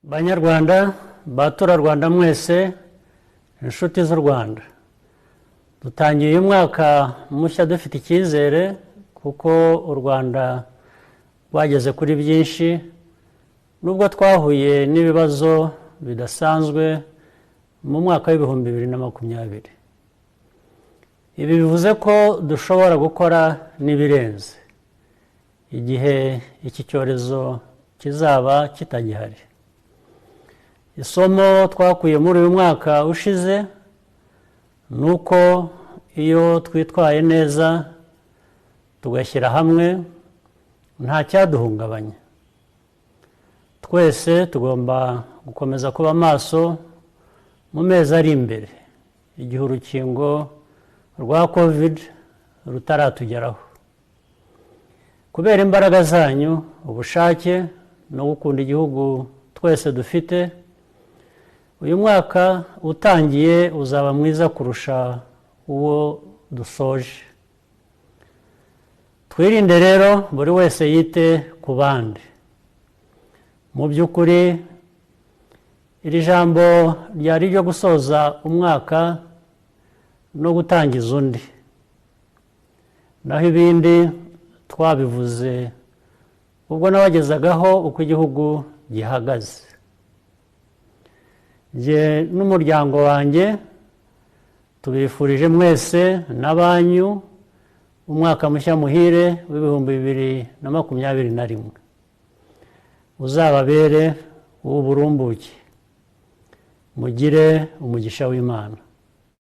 Banyarwanda, baturarwanda mwese, inshuti z'u Rwanda, dutangiye uyu mwaka mushya dufite icyizere kuko u Rwanda rwageze kuri byinshi nubwo twahuye n'ibibazo bidasanzwe mu mwaka w'2020. Ibi bivuze ko dushobora gukora n'ibirenze igihe iki cyorezo kizaba kitagihari. Isomo twakuye muri uyu mwaka ushize ni uko iyo twitwaye neza tugashyira hamwe nta cyaduhungabanya. Twese tugomba gukomeza kuba maso mu mezi ari imbere igihe urukingo rwa Covid rutaratugeraho. Kubera imbaraga zanyu, ubushake no gukunda igihugu twese dufite, uyu mwaka utangiye uzaba mwiza kurusha uwo dusoje. Twirinde rero, buri wese yite ku bandi. Mu by'ukuri iri jambo ryari iryo gusoza umwaka no gutangiza undi, naho ibindi twabivuze ubwo nabagezagaho uko igihugu gihagaze. Njye n'umuryango wanjye tubifurije mwese n'abanyu umwaka mushya muhire w'2021, uzababere uw'uburumbuke, mugire umugisha w'Imana.